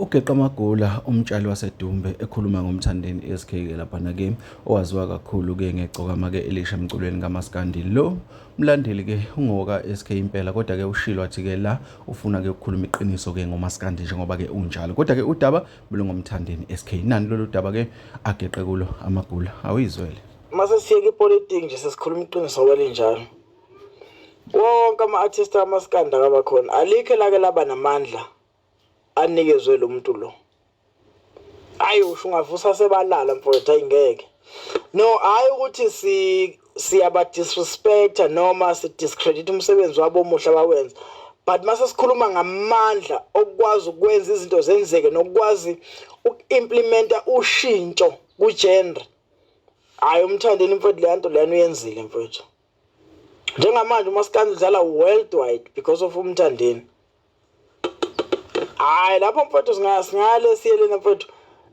Ugeqa amagula umtshali waseDumbe ekhuluma ngoMthandeni SK ke laphana ke owaziwa kakhulu ke ngegcokama ke elisha emculweni kaMaskandi. Lo mlandeli ke ungoka SK impela kodwa ke ushilo wathi ke la ufuna ke ukukhuluma iqiniso ke ngoMaskandi njengoba ke unjalo. Kodwa ke udaba belungomthandeni SK. Nani lolu daba ke ageqe kulo amagula awuyizwele. Mase siyeke ipolitiki nje sesikhuluma iqiniso kwelinjalo. Wonke ama-artist amaskandi akabakhona alikho elake laba namandla anikezwe lo muntu lo. Hayi usho ungavusa sebalala mfowethu hayi ngeke. No hayi ukuthi si siyaba disrespecta noma si discredit umsebenzi wabo omuhle abawenza. But mase sikhuluma ngamandla okukwazi ukwenza izinto zenzeke nokukwazi uku-implementa ushintsho ku-genre. Hayi umthandeni mfowethu leya nto leyana uyenzile mfowethu. Njengamanje umaskandi udlala worldwide because of umthandeni. Hayi lapho mfowethu singale siye lena mfowethu.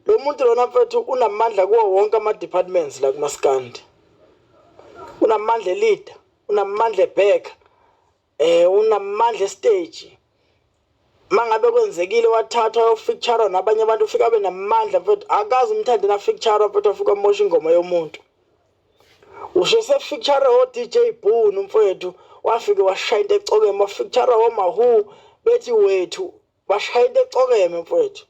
Lo muntu lona mfowethu unamandla kuwo wonke ama-departments la kumaskandi. Unamandla eleader, unamandla ebheka, eh unamandla estage. Mangabe kwenzekile wathathwa ayofeature nabanye abantu ufika abe namandla mfowethu akazi umthandeni afeature mfowethu afika amosha ingoma yomuntu. Usho sefeature o DJ Boone mfowethu wafike washaya into ecokeme wafeature oMahu bethi wethu bashaya into ecokeme mfowethu.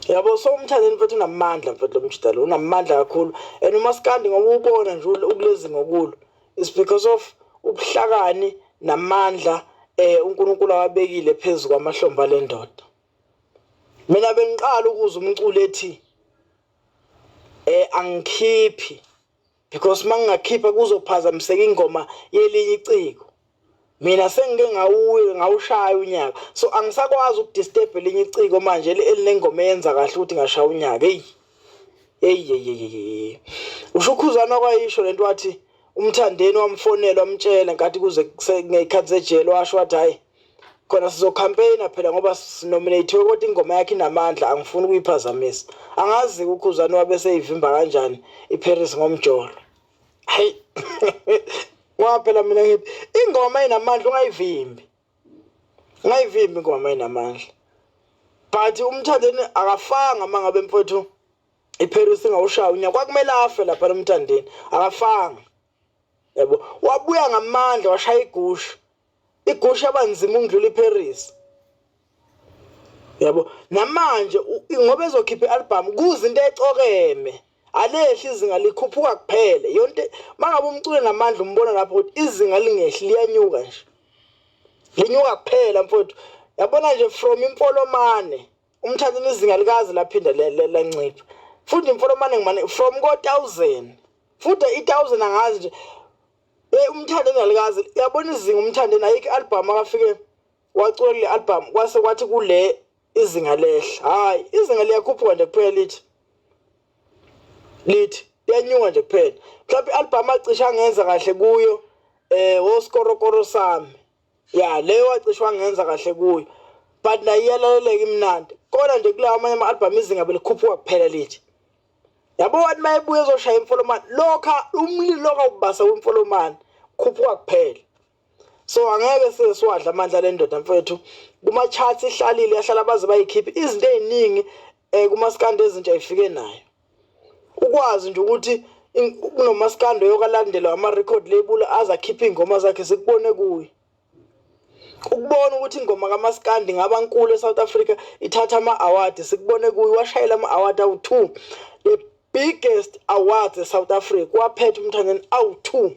Yabo so umthandeni mfethu unamandla mfethu lo mjita lo unamandla kakhulu and umaskandi ngoba ubona nje ukulezi ngokulo is because of ubuhlakani namandla eh uNkulunkulu awabekile phezulu kwamahlombe alendoda. Mina bengiqala ukuzwa umculo ethi eh angikhiphi because mangingakhipha kuzophazamiseka ingoma yelinye iciko. Mina sengike ngawuye ngawushaya unyaka so angisakwazi ukudisturb elinye iciko manje elinengoma eyenza kahle ukuthi ngashaya unyaka. Hey hey hey hey usho ukhuzana kwayisho lento wathi umthandeni wamfonela wamtshela nkathi kuze ngeyikhathi zejele washo wathi hayi khona sizocampaigna phela ngoba sinominate kodwa ingoma yakhe inamandla angifuni ukuyiphazamisa. Angazi ukhuzana wabe seyivimba kanjani iParis ngomjolo. Hayi ngoba phela mina ngithi ingoma inamandla ungayivimbi. Ungayivimbi ingoma inamandla. But umthandeni akafanga mangabe mfowethu iParis ingawushaya unyaka kwakumele afe lapha lomthandeni akafanga. Yabo wabuya ngamandla washaya igusha. Igusha abanzima ukudlula iParis. Yabo namanje ngoba ezokhipha ialbum kuze into ecokeme alehli izinga likhuphuka kuphele yonke mangabe umculo namandla umbona lapho ukuthi izinga lingehli liyanyuka nje linyuka kuphela mfowethu yabona nje from imfolomane umthatheni izinga likaze laphinda lancipha futhi imfolomane ngimane from ko 1000 futhi i1000 angazi nje eh umthandeni alikaze yabona izinga umthandeni ayikho album akafike wacula kule album kwase kwathi kule izinga lehla hayi izinga liyakhuphuka nje kuphela lithi lithi liyanyuka nje kuphela mhlawumbe i-album acishe angenza kahle kuyo eh wosikorokoro sami ya leyo wacishe wangenza kahle kuyo but nayo iyalaleleka imnandi kodwa nje kulawa amanye ama-album izinga belikhuphuka kuphela lithi yabo wathi uma ebuye ezoshaya imfolomane lokha umlilo lokha ubasa kwimfolomane khuphuka kuphela so angeke size siwadla amandla le ndoda mfethu kuma-charts ihlalile yahlala baze bayikhiphe izinto ey'ningi um kumaskandi ezintsha ifike nayo ukwazi nje ukuthi kunomaskandi oyokalandelwa ama-record label aze akhiphe iy'ngoma zakhe sikubone kuye ukubona ukuthi ingoma kaMaskandi ngaba nkulu eSouth Africa ithatha ama-award sikubone kuye washayela ama-award awu-2 the biggest awards eSouth Africa waphethe umthandeni awu-2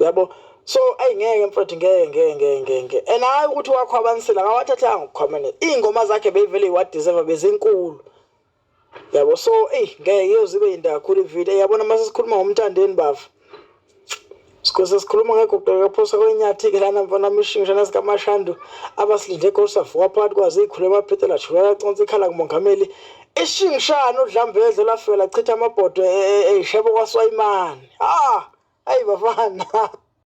yabo so ayi ngeke mfethu ngeke ngeke ngeke ngeke ngeke and hayi ukuthi wakhwabanisela akawathathanga ukukhwabanisa iy'ngoma zakhe beyivele yiwadeserva bezinkulu yabo so eyi ngeke iyoze ibe yinto kakhulu ividiyo yabona uma sesikhuluma ngomthandeni bafo sikose sikhuluma ngeguqo kaphosa kwenyathi-ke lana mfana mishingishana sikamashandu abasilinde egosavuka phakathi kwazo iy'khulu emaphetela jula laconsa ikhala kumongameli ishingishana udlambedle lafika lachitha amabhodwe ey'shebo kwaswayimane ah ayi bafana.